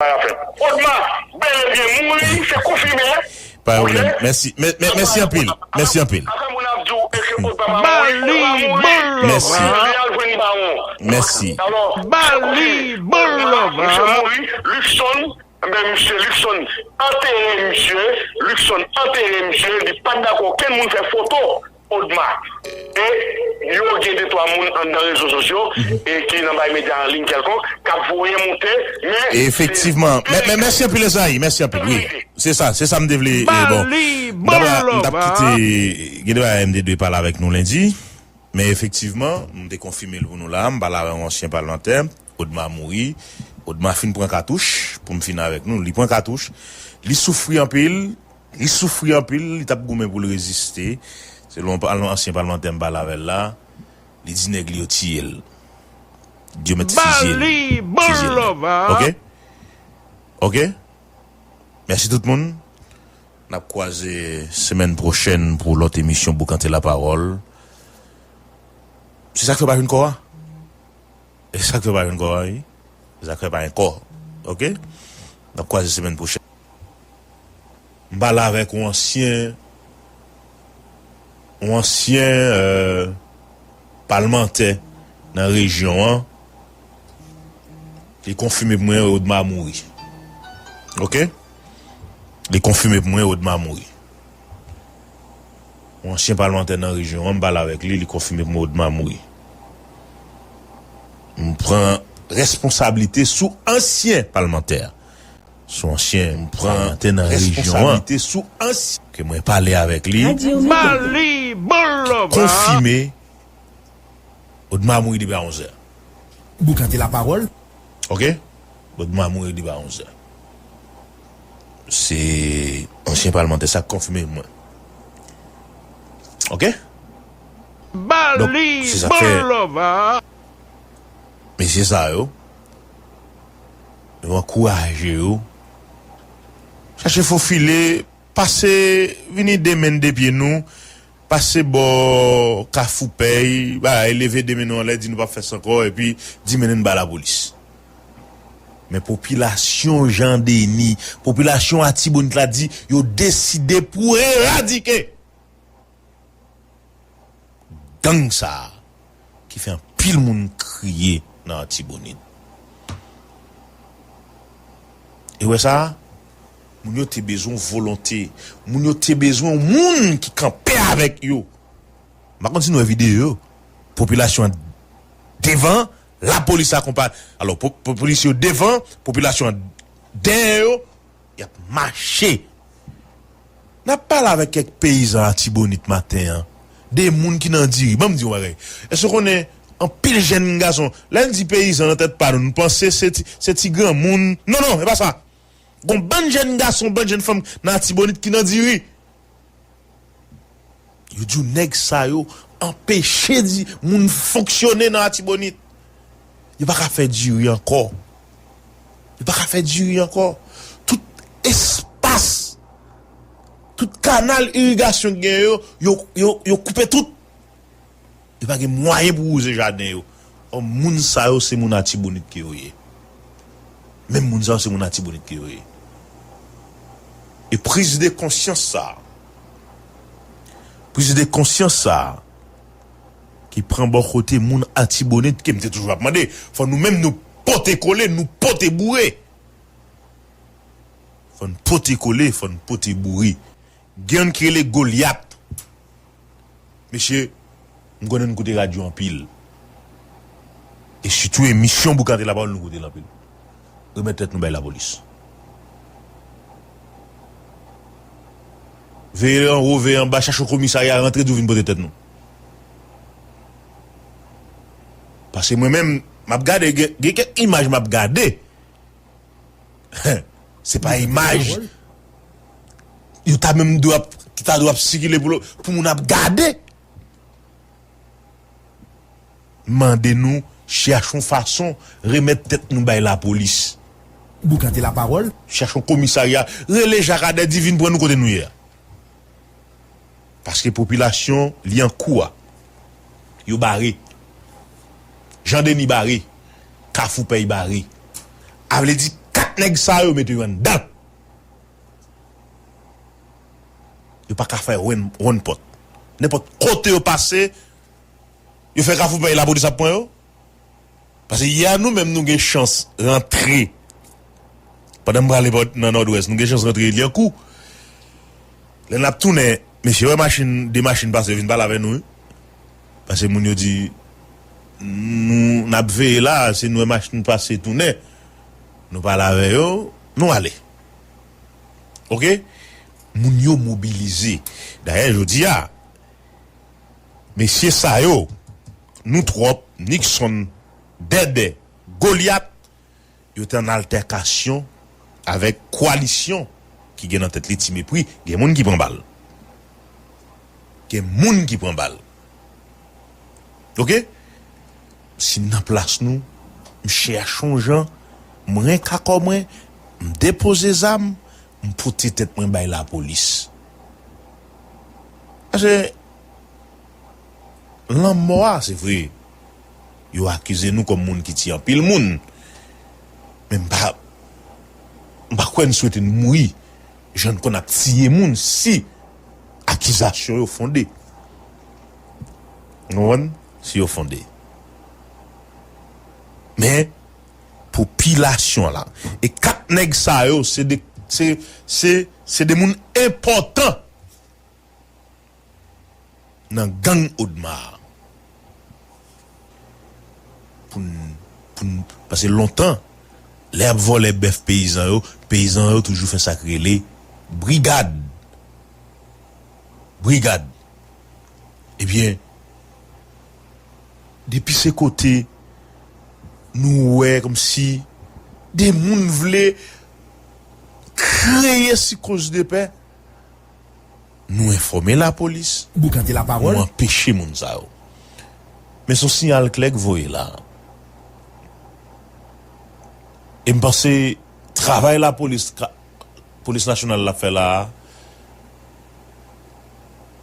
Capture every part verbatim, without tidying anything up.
Odma bel e byen mouri, se konfime. Pa gen pwoblèm. Mèsi. Mè- mè- Mèsi anpil. Mèsi anpil. Apre moun ap di w, eske Odma pa mouri? Odma mouri. Mèsi. Li al jwenn bawon. Mèsi. Alò, Odma, misye mouri, Luckson, men misye Luckson antere misye, Luckson antere misye, li pa t dakò okenn moun fè foto Odma. E yo gen de twa moun anndan rezo sosyo e ki nan bay medya an liy kèlkonk k ap voye monte, men efektivman. Mè- mè- Mèsi anpil, Ezayi. Mèsi anpil. Wi. Se sa, se sa m te vle. E bon, dabò, m t ap kite gen de bagay m te dwe pale avèk nou lendi. Men efektivman, m te konfime l pou nou la. M pale avè yon ansyen palmantè. Odma mouri. Odma fin pran katouch pou m fini avèk nou. Li pran katouch. Li soufri anpil. Li soufri anpil. Li t ap goumen pou l reziste. Selon pal- ansyen palmantè m pale avè l la, li di nèg li yo tiye l. Di yo mèt fizye l. Fizye l. Ok? Ok? Mèsi tout moun. N ap kwaze semèn pwochèn pou lòt emisyon Boukante Lapawòl. Se sa k fè w pa jwenn kò a? E sa k fè w pa jwenn kò a, wi? Se sa k fè w pa jwenn kò. Ok? N ap kwaze semèn pwochèn. M pale avèk yon ansyen, yon ansyen, euh, palmantè nan rejyon an. Li konfime pou mwen Odma mouri. Ok? Li konfime pou mwen Odma mouri. Yon ansyen palmantè nan rejyon an, m pale avèk li, li konfime pou mwen Odma mouri. M pran responsablite sou ansyen palmantè a. Sou ansyen palmantè nan rejyon an. Ke mwen pale avèk li. Konfime. Odma mouri depi a onz è. Boukante Lapawòl. Ok? Odma mouri depi a onz è. Se ansyen palmantè sa k konfime mwen. Ok? Donk, se sa k fè mesye sa yo, yo ankouraje yo chache fofile, pase, vini de men de pye nou, pase bò Kafou Pèy, bagay, leve de men nou anlè, di nou p ap fè sa ankò, epi di mennen n ba lapolis. Men popilasyon Jan Deni, popilasyon Atibonit la di yo deside pou eradike gang sa a ki fè anpil moun kriye nan Atibonit. E wè sa a? Moun yo te bezwen volonte. Moun yo te bezwen moun ki kanpe avèk yo. M pa konn si nou wè videyo yo. Popilasyon an devan, lapolis akonpay. Alò, po- po- polis yo devan, popilasyon an dèyè yo, y ap mache. N ap pale avèk kèk peyizan Atibonit maten an. De moun ki nan diri. Ban m di yon bagay. Èske w konnen anpil jèn gason, lè n di peyizan nan tèt pa nou, nou panse se ti, se ti granmoun. Non, non, e pa sa. Gon bann jèn gason, bann jèn fanm nan Atibonit ki nan diri. Yo di w nèg sa yo anpeche di moun fonksyone nan Atibonit. Yo pa ka fè diri ankò. Yo pa ka fè diri ankò. Tout espas, tout kanal irigasyon gen yo, yo, yo, yo koupe tout. Yo pa gen mwayen pou wouze jaden yo. Ò, moun sa yo se moun Atibonit ke yo ye. Menm moun sa yo se moun Atibonit ke yo ye. E priz de konsyans sa a, priz de konsyans sa a ki pran bò kote moun Atibonit ke m te toujou ap mande, fò nou menm nou pote kole, nou pote boure. Fò n pote kole, fò n pote boure. Gen youn ki rele Golyat. Mesye, m konnen n koute radyo anpil. E sitou emisyon Boukante Lapawòl nou koute l anpil. Remèt tèt nou bay lapolis. Veye anwo, veye anba, chache yon komisarya, rantre di w vin pote tèt nou. Paske mwen menm, m ap gade, gen, gen kèk imaj m ap gade. Se pa imaj yo ta menm dwe ap, ki ta dwe ap sikile pou, pou moun ap gade. Mande nou, chache yon fason, remèt tèt nou bay lapolis. Boukante Lapawòl. Chache yon komisarya, rele Jakadè, di vin pran nou kote nou ye a. Paske popilasyon Lyankou a, yo bare. Jan Deni bare. Kafou Pèy bare. A vle di, kat nèg sa yo mete yo anndan. Yo pa ka fè wonn, wonn pòt. Nenpòt kote yo pase, yo fè Kafou Pèy, lapolis ap pran yo. Paske yè nou menm nou gen chans rantre. Pandan m prale bò nan Nòdwès, nou gen chans rantre Lyankou. Lè n ap tounen, mesye wè machin, de machin pase, yo vin pale avè nou, wi. Paske moun yo di, nou, n ap veye la, si nou wè machin pase tounen, nou pale avè yo, nou ale. Oke? Moun yo mobilize. Dayè, jodi a, mesye sa yo, nou twòp, Nixon, Dèdè, Golyat, yo te an altèkasyon avèk kowalisyon ki gen nan tèt li Ti Mepri. Gen moun ki pran bal. Gen moun ki pran bal. Oke? Si m nan plas nou, m chèche yon jan, m renk akò mwen, m depoze zam, m pote tèt mwen bay lapolis. Paske lanmò a, se vre, yo akize nou kòm moun ki tiye anpil moun. Men m pa, m pa kwè n swete n mouri jan n konn ap tiye moun si akizasyon yo fonde. Ou konprann? Si yo fonde. Men, popilasyon la, e kat nèg sa yo, se de, se, se, se de moun enpòtan nan gang Odma a. Pou n, pou n, paske lontan, lè y ap vòlè bèf peyizan yo, peyizan yo toujou fè sa k rele brigad. Brigad. Ebyen, depi se kote nou wè kòmsi de moun vle kreye sikoz de pè, nou enfòme lapolis, Boukante lapawòl. Nou anpeche moun sa yo. Men se yon siyal klè k voye la. E m panse travay lapolis, ka-, polis nasyonal la fè la a,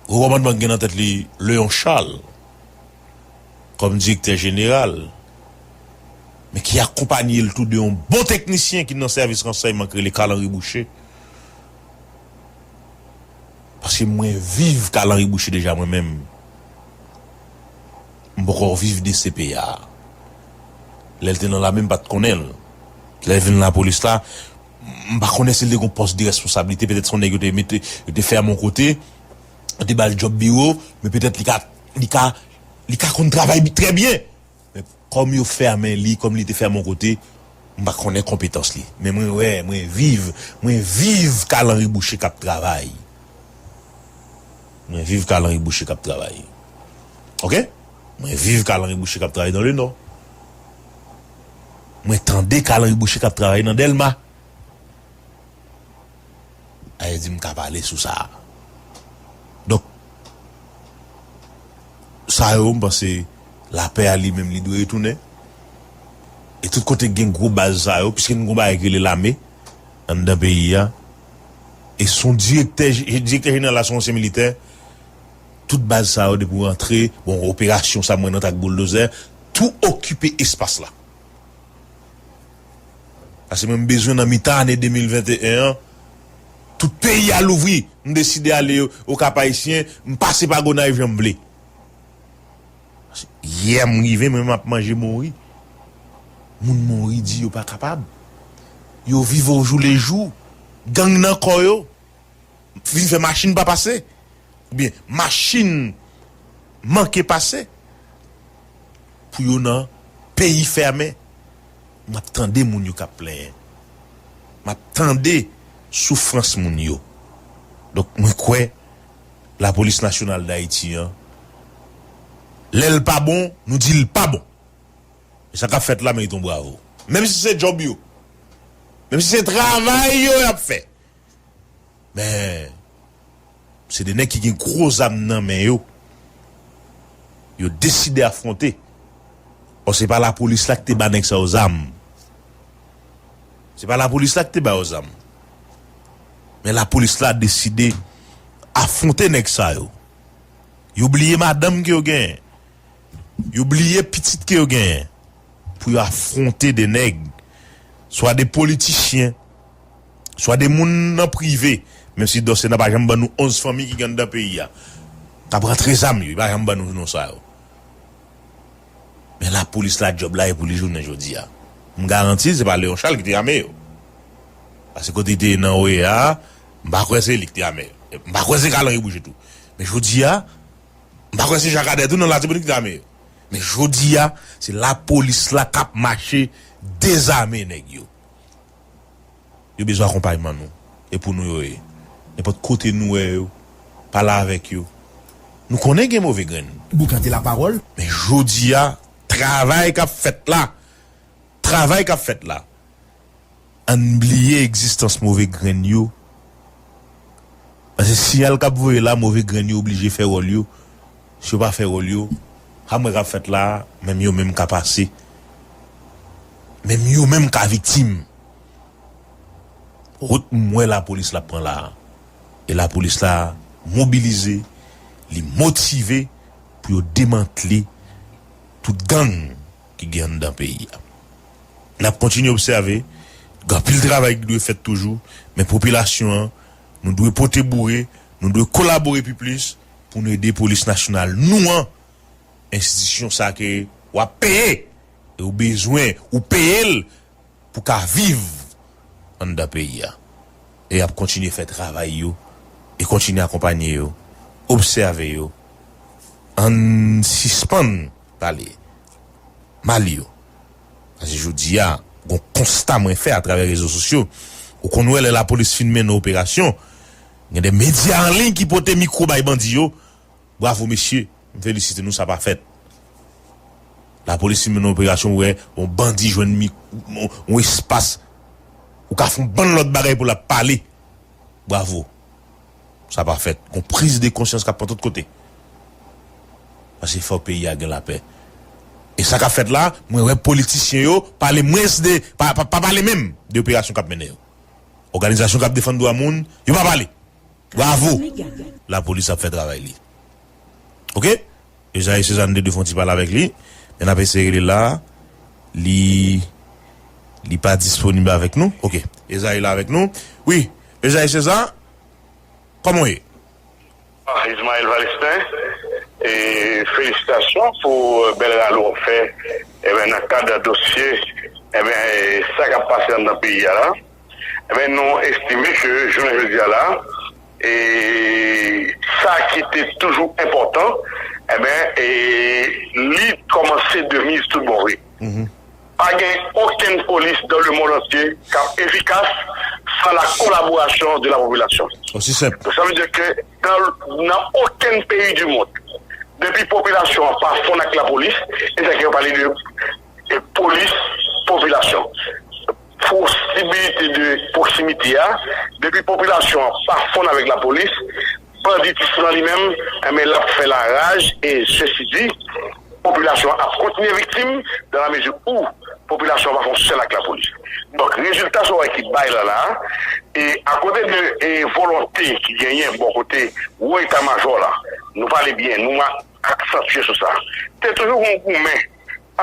wo kòmandman ki gen nan tèt li Léon Charles kòm direktè jeneral, men ki akonpaye l tou de yon bon teknisyen ki nan sèvis ransèyman ki rele Carl Henry Boucher. Paske mwen viv Carl Henry Boucher deja mwen menm. M poko viv D C P A. Lè l te nan lame, m pa t konnen l. Lè l vin lapolis la, m pa konnen si l te gon pòs de responsablite, petèt se yon nèg yo te mete, yo te fèmen yon kote, yo te ba l djòb biwo, men petèt li ka, li ka, li ka konn travay bi-, trè byen. Men kòm yo fèmen li, kòm li te fèmen yon kote, m pa konnen konpetans li. Men mwen wè, mwen viv, mwen viv Carl Henry Boucher k ap travay. Mwen viv Carl Henry Boucher k ap travay. Oke? Mwen viv Carl Henry Boucher k ap travay nan Lenò. Mwen tande Carl Henry Boucher k ap travay nan Dèlma. Sa vle di m ka pale sou sa. Donk, sa yo, m panse lapè a li menm, li dwe retounen. E tout kote gen gwo baz sa yo, piske nou gon bagay ki rele lame anndan peyi a. E se yon direktè, direktè jeneral la se yon ansyen militè. Tout baz sa yo, depi w rantre, bon, operasyon sa mwen nan trak bouldozè, tou okipe espas la. Paske mwen, m bezwen nan mitan ane de mil venteyen an, tout peyi a louvri. M deside ale Okap Ayisyen, m pase pa Gonayiv jan m vle. Yè m rive, mwen, m ap manje mouri. Moun mouri di yo pa kapab. Yo viv ojoulejou. Gang nan kò yo. Vin fè machin pa pase. Oubyen machin manke pase. Pou yo nan peyi fèmen. M ap tande moun yo k ap plenyen. M ap tande soufrans moun yo. Donk, mwen kwè Lapolis Nasyonal d Ayiti an, lè l pa bon, nou di l pa bon. E sa k ap fèt la merite yon bravo. Menm si se djòb yo. Menm si se travay yo y ap fè. Men, se de nèg ki gen gwo zam nan men yo. Yo deside afwonte. Bon, se pa lapolis la ki te ba nèg sa yo zam. Se pa lapolis la ki te ba yo zam. Men lapolis la deside afwonte nèg sa yo. Yo bliye madanm ke yo genyen. Yo bliye pitit ke yo genyen. Pou yo afwonte de nèg. swa de politisyen, swa de moun nan prive, menm si Dòsè nan pa janm ban nou onz fanmi ki gen anndan peyi a, k ap rantre zam yo, li pa janm ban nou non sa yo. Men lapolis la, djòb la e pou li jounen jodi a. M garanti l, se pa Leon Charles ki te ame yo. Paske kote li te ye nan O E A a, m pa kwè se li ki te ame yo. M pa kwè se Carl Henry Boucher tou. Men jodi a, m pa kwè se Jakadè tou nan Latibonit ki te ame yo. Men jodi a, se lapolis la k ap mache dezame nèg yo. Yo bezwen akonpayman nou. E pou nou yo ye. Nenpòt kote nou wè yo, pale avèk yo. Nou konnen gen move grenn. Boukante lapawòl. Men jodi a, travay k ap fèt la, travay k ap fèt la, ann bliye egzistans move grenn yo. Paske siyal k ap voye la, move grenn yo oblije fè wòl yo. Si yo pa fè wòl yo, sa m wè k ap fèt la, menm yo menm ka pase. Menm yo menm ka viktim. Wout m wè lapolis la pran la a. E lapolis la mobilize, li motive pou yo demantle tout gang ki gen anndan peyi a. N ap kontinye obsève, gen anpil travay ki dwe fèt toujou, men popilasyon an, nou dwe pote boure, nou dwe kolabore pi plis pou nou ede polis nasyonal nou an, enstitisyon sa ke w ap peye, e ou bezwen, ou peye l pou ka viv anndan peyi a. E y ap kontinye fè travay yo, e kontinye akonpanye yo, obsève yo. Ann sispann pale mal yo. Paske jodi a, gon konsta mwen fè atravè rezo sosyo. Ou konn wè lè lapolis fin mennen operasyon, gen de medya an liy ki pote mikwo bay bandi yo. Bravo mesye, m felisite nou, sa pa fèt. Lapolis fin mennen operasyon, ou wè yon bandi jwenn mi, yon, yon espas, ou ka fè yon bann lòt bagay pou l ap pale. Bravo. Sa pa fèt. Gon priz de konsyans k ap pran tout kote. Paske fò peyi a gen lapè. E sa k ap fèt la, mwen wè politisyen yo pale mwens de, pa, pa, pa pale menm de operasyon k ap mennen yo. Òganizasyon k ap defann dwa moun, yo pa pale. Bravo! Lapolis ap fè travay li. Oke? Ezayi Seza, nou te dwe fè yon ti pale avèk li. Men n ap eseye rele l la. Li, li pa disponib avèk nou. Oke. Ezayi la avèk nou. Wi, Ezayi Seza, kòman w ye? Ah, Ismaël Valestin, e felisitasyon pou, eh, bèl rale w ap fè, eh ben, nan kad dosye, eh ben, eh, sa k ap pase anndan peyi a la. Enben, nou estime ke jounen jodi a la, e sa ki te toujou enpòtan, enben, e li kòmanse de miz tout bon vre. Pa gen okenn polis dans le monde entier k ap efikas san la kolaborasyon de la popilasyon. Osi senp. Sa vle di ke nan, nan okenn peyi di mond, depi popilasyon an pa fonn ak lapolis, e sa ke yo pale de e polis, popilasyon. Posibilite de pwoksimite a, depi popilasyon an pa fonn avèk lapolis, banditis lan li menm, enben, l ap fè laraj, e sesi di, popilasyon an ap kontinye viktim, dans la mesure où popilasyon an pa fè yon sèl ak lapolis. Donk, rezilta sa w wè ki bay la la, e akote de, e volonte ki genyen bò kote wo eta majò la, nou pale byen, nou ma-, aksantye sou sa. Te toujou gon goumen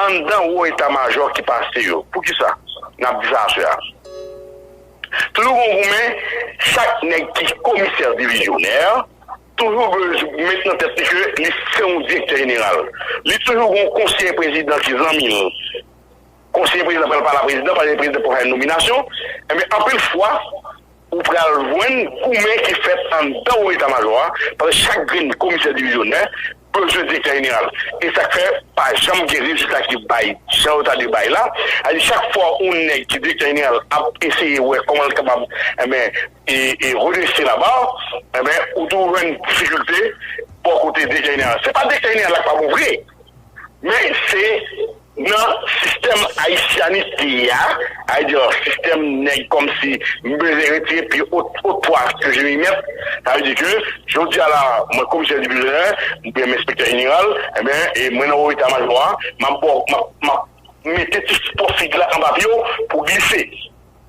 anndan wo eta majò ki pase yo. Poukisa n ap di sa aswè a? Toujou gon goumen, chak nèg ki komisè divizyonè, toujou bezwen met nan tèt li ke li se yon direktè jeneral. Li toujou gon konseye prezidan ki zanmi l. Konseye prezidan pral pale a prezidan, paske prezidan pral fè nominasyon. Enben, anpil fwa, ou pral jwenn goumen ki fèt anndan wo eta majò a, paske chak grenn komisè divizyonè bezwen direktè jeneral. E sa k fè pa janm gen rezilta ki bay, jan yo ta dwe bay la. Sa di chak fwa yon nèg ki direktè jeneral ap eseye wè kòman l kapab, enben, e, e redrese laba, enben, ou toujou jwenn difikilte bò kote direktè jeneral. Se pa direktè jeneral la k pa bon vre, men se nan sistèm ayisyanite a, sa vle di sistèm nèg kòmsi m bezwen retire pye o, o twa ke je m'y mèt, sa vle di ke jodi a la, mwen komisè divizyonè, oubyen m enspektè jeneral, enben, e mwen nan wo eta majò a, m ap ba w, m ap, m ap mete ti pwofil la anba pye w pou glise.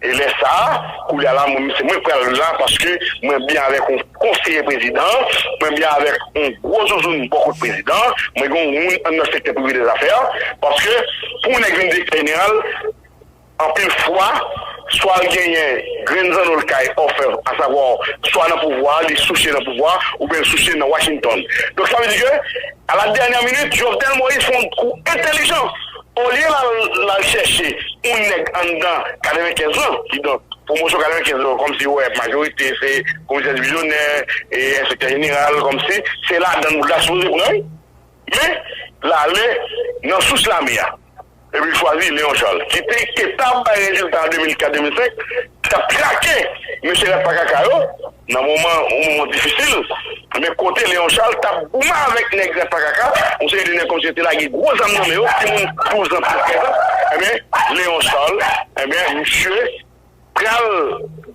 E lè sa a, koulye a la, mwen, se mwen k pral la paske mwen byen avèk yon konseye prezidan, mwen byen avèk yon gwo zouzoun bò kot prezidan, mwen gen yon moun anndan sektè prive dèzafè, paske pou yon nèg vin direktè jeneral, Anpil fwa, swa l genyen grenn zanno l kay ofè, asavwa, swa nan pouvwa a, li souche nan pouvwa a, oubyen l souche nan Washington. Donk, sa vle di ke, à la dernière minute, Jovenel Moïse fè yon kou entèlijan. Olye l al, l al chèche yon nèg anndan katrevenkenz lan, kidonk, pwomosyon katrevenkenz lan, kòmsi, wè, majorite se komisè divizyonnen, e enspektè jeneral, kòmsi se ladan l la sipoze pran, wi. Men, l ale nan sous lame a. Epi l chwazi Léon Charles, ki te, ki t ap bay rezilta an de mil kat, de mil senk, ki t ap trake mesye Rat Pakaka yo, nan moman, yon moman difisil. Men kote Léon Charles t ap goumen avèk nèg Rat Pakaka, yon seri de nèg kòmsi yo te lage gwo zam nan men yo, timoun douz an, trèz an, enben, Léon Charles, enben, misye pral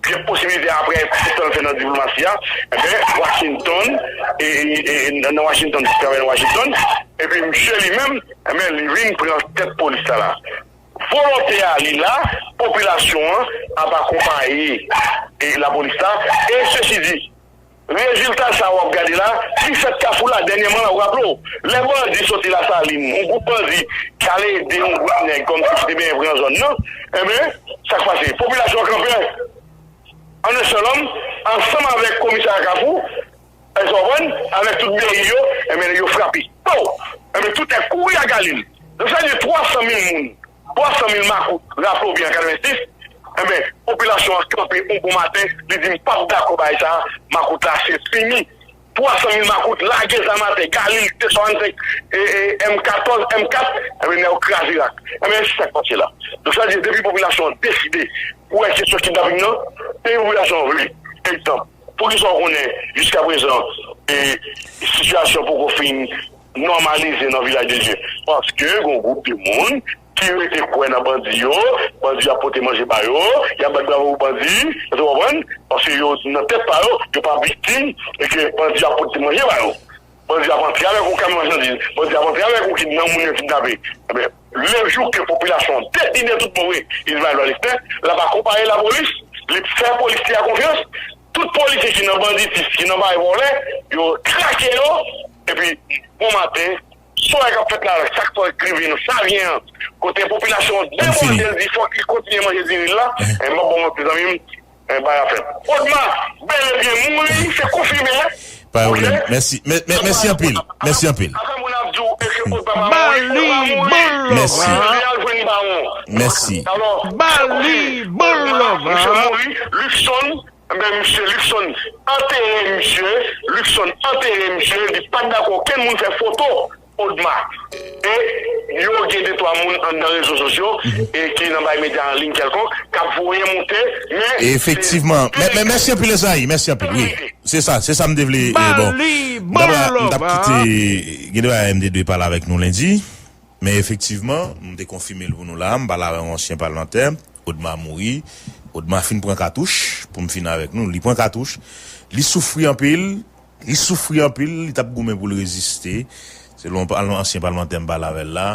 gen posibilite apre tout sa l fè nan diplomasi a, enben, Washington, e, e, e, nan Washington, travay nan Washington, epi misye li menm, enben, li vin pran tèt polis la la. Volonte a li la, popilasyon an ap akonpaye, e, lapolis la, e sesi di, rezilta sa w ap gade la, li fèt Kafou la, dènyèman la, w raple w, lè bandi soti Lasalin, yon gwoup bandi ki al ede yon gwoup nèg kòmsi ki te benyen pran zòn nan, enben, sa k pase? Popilasyon an kanpe an en sèl òm, ansanm avèk komisarya Kafou, èske w konprann? Avèk tout B I yo, enben, yo frape. Pow! Enben, tout nèg kouri ak Galil. Donk, sa vle di twa san mil moun, twa san mil makout, raple w byen, an katrevensis, enben, popilasyon an kanpe yon bon maten, li di, "M p ap dakò bagay sa a, makout la, se fini." Twa san mil makout lage zam atè, Galil, T swasannsenk, e, e, M katòz, M kat, enben, nèg yo kraze rak. Enben, se sa k pase la. Donk, sa vle di, depi popilasyon an deside pou wè kesyon kidnaping nan, depi popilasyon an vle, egzanp, poukisa w konnen, jiskaprezan, e, sitiyasyon poko fin nòmalize nan Vilaj de Dye? Paske gon gwoup de moun ki rete kwè nan bandi yo, bandi ap pote manje ba yo, y ap bat bravo pou bandi, èske w konprann? Paske yo, nan tèt pa yo, yo pa viktim, e ke bandi ap pote manje ba yo. Bandi ap antre avèk yon kamyon machandiz, bandi ap antre avèk yon kid-, nan moun yo kidnape. Enben, le jou ke popilasyon an deside tout bon vre, Ismaël Valestin, l ap akonpaye lapolis, li fè polisye a konfyans, tout polisye ki nan banditis, ki nan bagay vòlè, yo trake yo, epi bon maten, sa k ap fèt la, sa k fè rive nan Savyen an, kote popilasyon an debòde, l di fòk li kontinye manje diri l la, e m ap ba w mwen, mezanmi m, e bagay ap fèt. Odma bèl e byen mouri, se konfime, hein? Pa gen pwoblèm. Mèsi. Mè-, mè-, mèsi anpil. Mèsi anpil. Afè moun ap di w, èske Odma pa mouri? Li pa mouri. Mèsi. Li al jwenn bawon. Mèsi. Alò, se konfime. Odma, misye mouri, Luckson, men misye Luckson antere misye, Luckson antere misye, li pa t dakò okenn moun fè foto Odma. E yo gen de twa moun anndan rezo sosyo e ki nan bay medya an liy kèlkonk k ap voye monte, men efektivman. Mè, mè, mèsi anpil, Esayi. Mèsi anpil, wi. Se sa, se sa m te vle, e, bon. M t ap, m t ap kite, gen de bagay m te dwe pale avèk nou lendi. Men efektivman, m te konfime l pou nou la. M pale avè yon ansyen palmantè. Odma mouri. Odma fin pran katouch, pou m fini avèk nou. Li pran katouch. Li soufri anpil. Li soufri anpil, li t ap goumen pou l reziste. Selon pal-, ansyen palmantè m pale avè l la,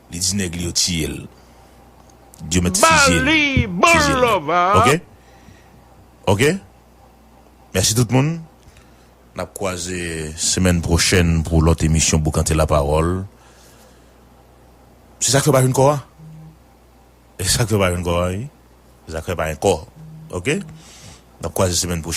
li di nèg li yo tiye l. Yo mèt fizye l. Fizye l. Ok? Ok? Mèsi tout moun. N ap kwaze semèn pwochèn pou lòt emisyon Boukante Lapawòl. Se sa k fè w pa jwenn kò a? E sa k fè w pa jwenn kò a, wi. Se sa k fè w pa jwenn kò. Ok? N ap kwaze semèn pwochèn.